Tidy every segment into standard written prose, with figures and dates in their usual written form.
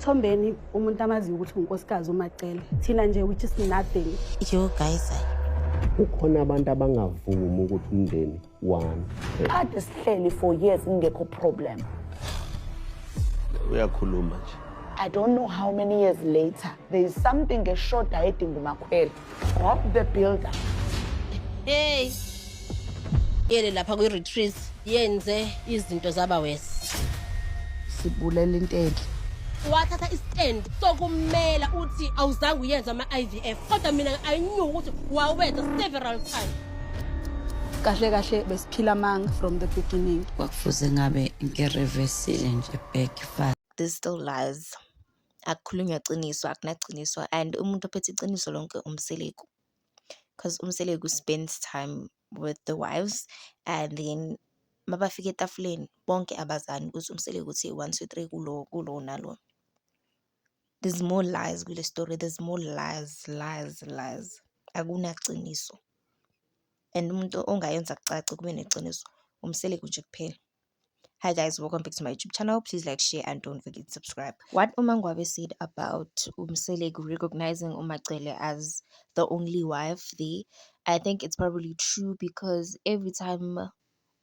Umthombeni umuntu amaziyo ukuthi unkosikazi uMacele. Thina nje, which is nothing. You guys, hayi. Kukhona abantu abangavumi ukuthi umndeni wani. Kade sihleli for years kungekho problem. Uyakhuluma nje. I don't know how many years later there is something eshoda edinga uMakhwela, Bob the Builder. Hey, yele lapha kwi-retreat yenze izinto zaba wesi. Sibulela into enhle. Wathatha i-stand sokumela uthi awuzange uyenze ama-IVF, kodwa mina I knew ukuthi wawenza several times. Kahle kahle besiphila amanga from the beginning. Kwakufuze ngabe ngi-reverse-ile nje back fast. There's still lies. Akukhulunywa qiniso, akunaqiniso, and umuntu ophethe iqiniso lonke uMseleku. Because uMseleku spends time with the wives and then mabafika etafuleni bonke abazani ukuthi uMseleku uthi 1 2 3 kulo kulo nalo. There's more lies kule story. There's more lies, lies, lies. Akunaqiniso. And umuntu ongayenza kucace kube neqiniso uMseleku nje kuphela. Hi guys, welcome back to my YouTube channel. Please like, share and don't forget to subscribe. What uMangwabe said about uMseleku recognizing uMacele as the only wife there, I think it's probably true because every time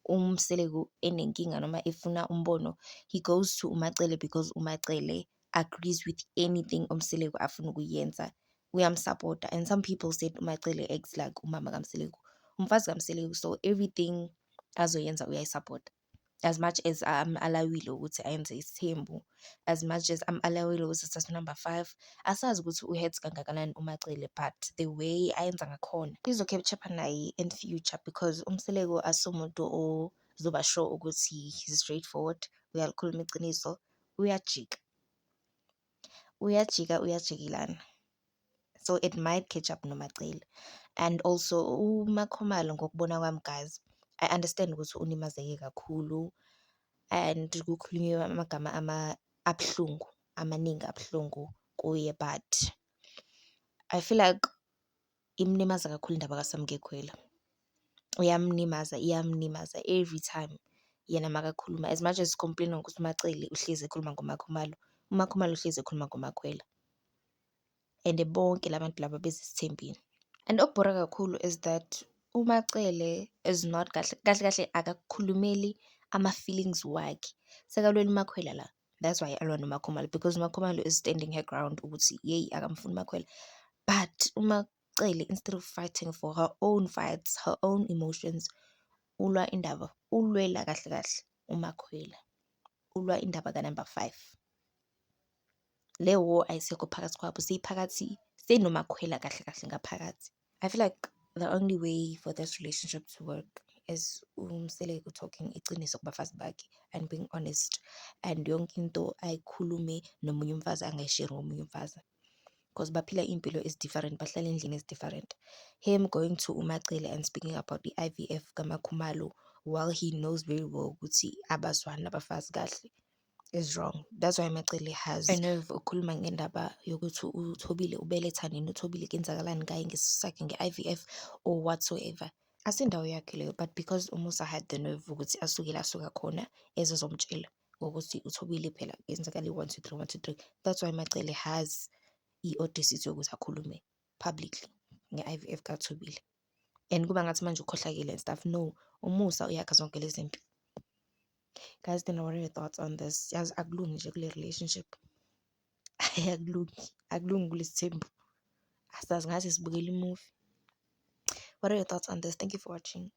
uMseleku enenkinga noma efuna umbono, he goes to uMacele because uMacele agrees with anything uMseleku afuna ukuyenza. Uyamsupporta, and some people said uMacele acts like umama kaMseleku, umfazi kaMseleku, so everything azoyenza uyayisupport. As much as am-allow-ile ukuthi ayenze isithembu, as much as am-allow-ile ukuthi athathe number 5, asazi ukuthi u-hurt kangakanani uMacele, but the way ayenza ngakhona izo-catch-up naye in future because uMseleku asumuntu ozoba sure ukuthi he's straightforward, uyalikhuluma iqiniso, uyajika. Uyajika, uyajikelana. So it might catch up noMacele. And also uMakhumalo, ngokubona kwami guys, I understand ukuthi ulimazeke kakhulu and kukhulunywe amagama abuhlungu, amaningi abuhlungu kuye, but I feel like imlimaza kakhulu indaba kaSamke Khwela. Uyamlimaza, iyamlimaza every time yena makakhuluma. As much as complain-a ngokuthi uMacele uhlezi ekhuluma ngoMakhumalo, uMakhumalo uhlezi ekhuluma ngoMakhwela. And bonke la bantu laba beza esithembini. And okubhora kakhulu is that uMacele is not kahle kahle kahle, akakukhulumeli ama-feelings wakhe. Sekalwela uMakhwela la. That's why alwa noMakhumalo, because uMakhumalo is standing her ground ukuthi yeyi, akamfuni uMakhwela. But uMacele, instead of fighting for her own fights, her own emotions, ulwa indaba, ulwela kahle kahle uMakhwela. Ulwa indaba ka-number 5. Le war ayisekho phakathi kwabo, seyiphakathi senoMakhwela kahle kahle ngaphakathi. I feel like the only way for this relationship to work is uMseleku talking iqiniso kubafazi bakhe and being honest, and yonke into ayikhulume nomunye umfazi angayi-share nomunye umfazi. Because baphila iy'mpilo ezi-different, bahlala endlini ezi-different. Him going to uMacele and speaking about the IVF kaMakhumalo while he knows very well ukuthi abazwani nabafazi kahle is wrong. That's why Macele has a nerve ukukhuluma ngendaba yokuthi uThobile ubeletha nini, uThobile kuyenzakalani ngaye, ngesisu sakhe, nge-IVF or whatsoever. Asindawo yakhe leyo, but because uMusa had the nerve ukuthi asuke la asuka khona ezozomtshela ngokuthi uThobile phela kuyenzakala i-one two three, one two three. That's why Macele has i-audacity yokuthi akhulume publicly nge-IVF kaThobile. And kuba ngathi manje ukhohlakele and stuff. No, uMusa uyakha zonke lezi zinto. Guys, then what are your thoughts on this? Yazi akulungi nje kule relationship. Hhayi, akulungi, akulungi kulesi thembu. Asazi, ngathi sibukela i-movie. What are your thoughts on this? Thank you for watching.